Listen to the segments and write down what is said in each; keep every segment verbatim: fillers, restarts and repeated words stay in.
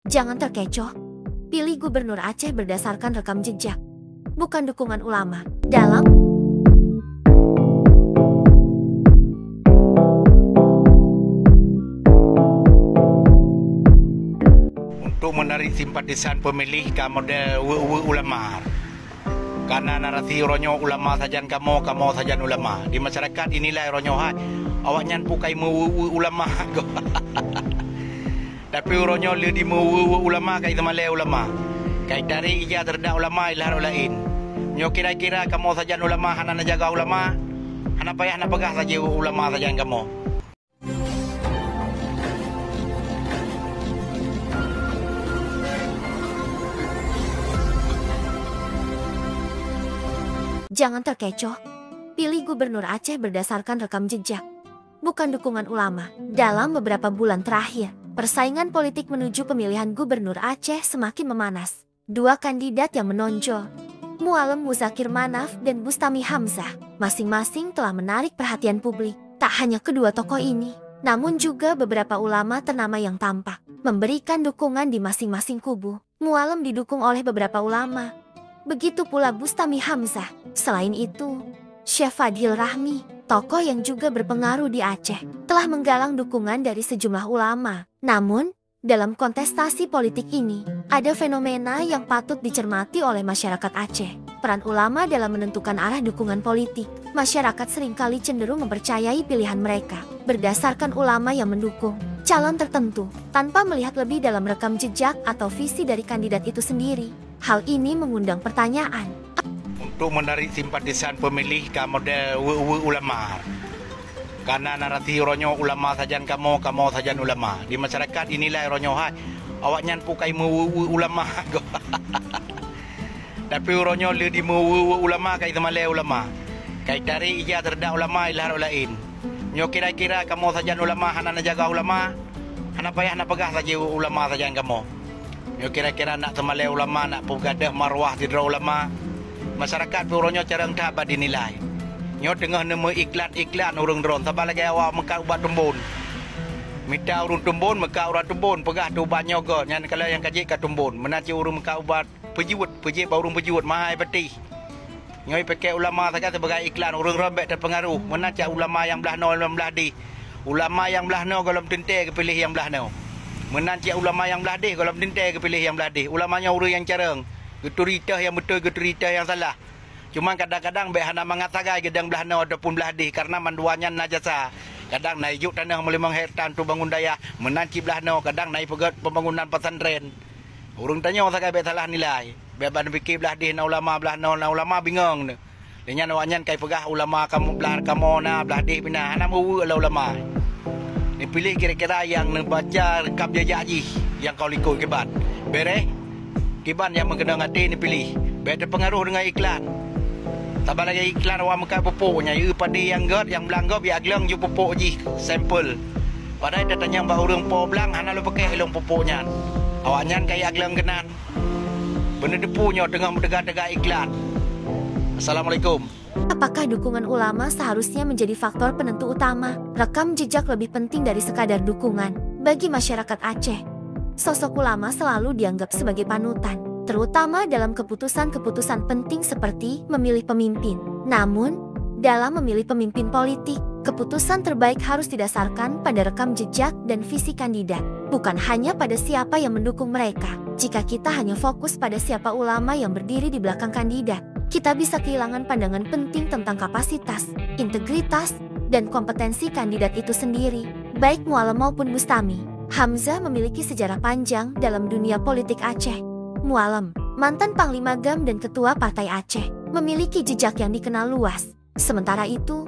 Jangan terkecoh, pilih gubernur Aceh berdasarkan rekam jejak, bukan dukungan ulama. Dalam Untuk menarik simpatisan pemilih ka model weu-weu ulama. Karena narasi uroe nyoe ulama sajan kamoe, kamoe sajan ulama. Di masyarakat dinilai uroe nyoe hai, awaknyan bukai meu-weu-weu ulama. Tapi uroe nyoe le di meu-weu-weu ulama kai teumalée ulama. Kai tarek ija terhadap ulama ilah laén. Nyoe kira-kira kamoe sajan ulama hana neujaga ulama, hana payah na peugah saja ulama sajan kamoe. Jangan terkecoh, pilih gubernur Aceh berdasarkan rekam jejak, bukan dukungan ulama. Dalam beberapa bulan terakhir, persaingan politik menuju pemilihan gubernur Aceh semakin memanas. Dua kandidat yang menonjol, Mualem Muzakir Manaf dan Bustami Hamzah, masing-masing telah menarik perhatian publik. Tak hanya kedua tokoh ini, namun juga beberapa ulama ternama yang tampak memberikan dukungan di masing-masing kubu. Mualem didukung oleh beberapa ulama. Begitu pula Bustami Hamzah. Selain itu, Syekh Fadhil Rahmi, tokoh yang juga berpengaruh di Aceh, telah menggalang dukungan dari sejumlah ulama. Namun, dalam kontestasi politik ini, ada fenomena yang patut dicermati oleh masyarakat Aceh. Peran ulama dalam menentukan arah dukungan politik. Masyarakat seringkali cenderung mempercayai pilihan mereka berdasarkan ulama yang mendukung calon tertentu, tanpa melihat lebih dalam rekam jejak atau visi dari kandidat itu sendiri. Hal ini mengundang pertanyaan. Untuk menarik simpatisan pemilih ka model weu-weu ulama. Karena narasi uroe nyoe ulama sajan kamoe, kamoe sajan ulama. Di masyarakat dinilai uroe nyoe hai, awaknyan bukai meu-weu-weu ulama. Tapi uroe nyoe le di meu-weu-weu ulama kai teumalée ulama. Kai tarek ija terhadap ulama ilah laén. Nyoe kira-kira kamoe sajan ulama hana neujaga ulama, hana payah na peugah saja ulama sajan kamoe. Nyoe kira-kira nak teumalée ulama, nak peugadeuh marwah sidroe ulama. Masyarakat pih uroe nyoe carông that bak dinilai. Nyoe teungoh neumeu iklan-iklan ureuëng droen, saban lagée awak meukat ubat tumbon. Mita ureuëng tumbon, meukat ureuëng tumbon, peugah teuh ubat nyoe göt, nyan kalau nyang ka jeuet ka tumbon. Meunan cit ureuëng meukat ubat peujeuet, peujeuet bak ureuëng peujeuet, mahai peutih. Nyoe pike ulama sagai sibagai iklan, ureuëng droen bék teupeungaruh. Meunan cit ulama nyang blaih noe, nyang blaih deh. Ulama nyang blaih noe gohlom teuntée geupiléh nyang blaih noe. Meunan cit ulama nyang blaih deh gohlom teuntée geupiléh nyang blaih deh. Ulama nyoe ureuëng nyang carông, geuturi teuh nyang beutôi, geuturi teuh nyang salah. Cuman kadang-kadang bék hana mangat sagai geudong blaih noe ataupun blaih deh, karena mandua nyan na jasa. Kadang na ijok tanoh meulimong hekta untuk bangun dayah, meunan cit blaih noe, kadang na ipeugét pembangunan pesantren. Ureuëng tanyoe sagai bék salah nilai. Bék ban pike blaih deh na ulama, blaih noe na ulama, bingong neuh. Lé nyan awaknyan kai peugah ulama kamoe blaih kamoe na, blaih deh pih na, hana meuweu lé ulama. Neupiléh kira-kira nyang neubaca rekam jejak jih nyang ka likot kiban. Beureh? Kiban nyang meukeunong até neupiléh. Bék teupeungaruh deungon iklan. Saban lagée iklan awak meukat pupuk nyan, eu padé nyang gét, nyang blang gob, jak gleueng ju pupuk jih sampel. Padahai tatanyong bak ureuëng po blang hana lôn pakéh lôn pupuk nyan. Awaknyan ka jak gleueng keunan. Beuneuteupeu nyoe teungoh meuteuga-teuga iklan. Assalamualaikum. Apakah dukungan ulama seharusnya menjadi faktor penentu utama rekam jejak lebih penting dari sekadar dukungan bagi masyarakat Aceh? Sosok ulama selalu dianggap sebagai panutan, terutama dalam keputusan-keputusan penting seperti memilih pemimpin. Namun, dalam memilih pemimpin politik, keputusan terbaik harus didasarkan pada rekam jejak dan visi kandidat, bukan hanya pada siapa yang mendukung mereka. Jika kita hanya fokus pada siapa ulama yang berdiri di belakang kandidat, kita bisa kehilangan pandangan penting tentang kapasitas, integritas, dan kompetensi kandidat itu sendiri. Baik Mualem maupun Bustami, Hamzah memiliki sejarah panjang dalam dunia politik Aceh. Mualem, mantan Panglima GAM dan Ketua Partai Aceh, memiliki jejak yang dikenal luas. Sementara itu,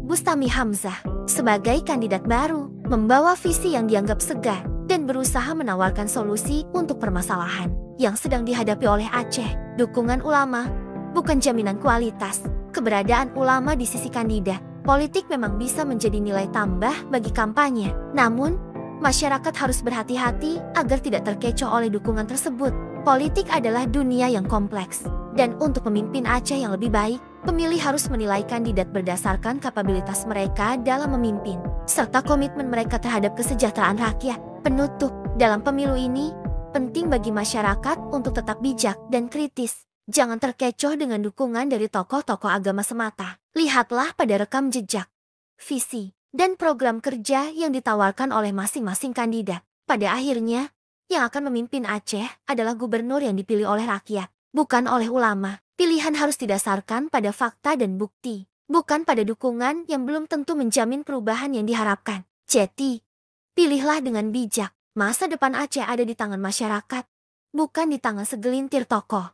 Bustami Hamzah, sebagai kandidat baru, membawa visi yang dianggap segar dan berusaha menawarkan solusi untuk permasalahan yang sedang dihadapi oleh Aceh. Dukungan ulama bukan jaminan kualitas. Keberadaan ulama di sisi kandidat politik memang bisa menjadi nilai tambah bagi kampanye. Namun, masyarakat harus berhati-hati agar tidak terkecoh oleh dukungan tersebut. Politik adalah dunia yang kompleks, dan untuk pemimpin Aceh yang lebih baik, pemilih harus menilai kandidat berdasarkan kapabilitas mereka dalam memimpin, serta komitmen mereka terhadap kesejahteraan rakyat. Penutup, dalam pemilu ini, Penting bagi masyarakat untuk tetap bijak dan kritis. Jangan terkecoh dengan dukungan dari tokoh-tokoh agama semata. Lihatlah pada rekam jejak, visi, dan program kerja yang ditawarkan oleh masing-masing kandidat. Pada akhirnya, yang akan memimpin Aceh adalah gubernur yang dipilih oleh rakyat, bukan oleh ulama. Pilihan harus didasarkan pada fakta dan bukti, bukan pada dukungan yang belum tentu menjamin perubahan yang diharapkan. Jadi, pilihlah dengan bijak. Masa depan Aceh ada di tangan masyarakat, bukan di tangan segelintir tokoh.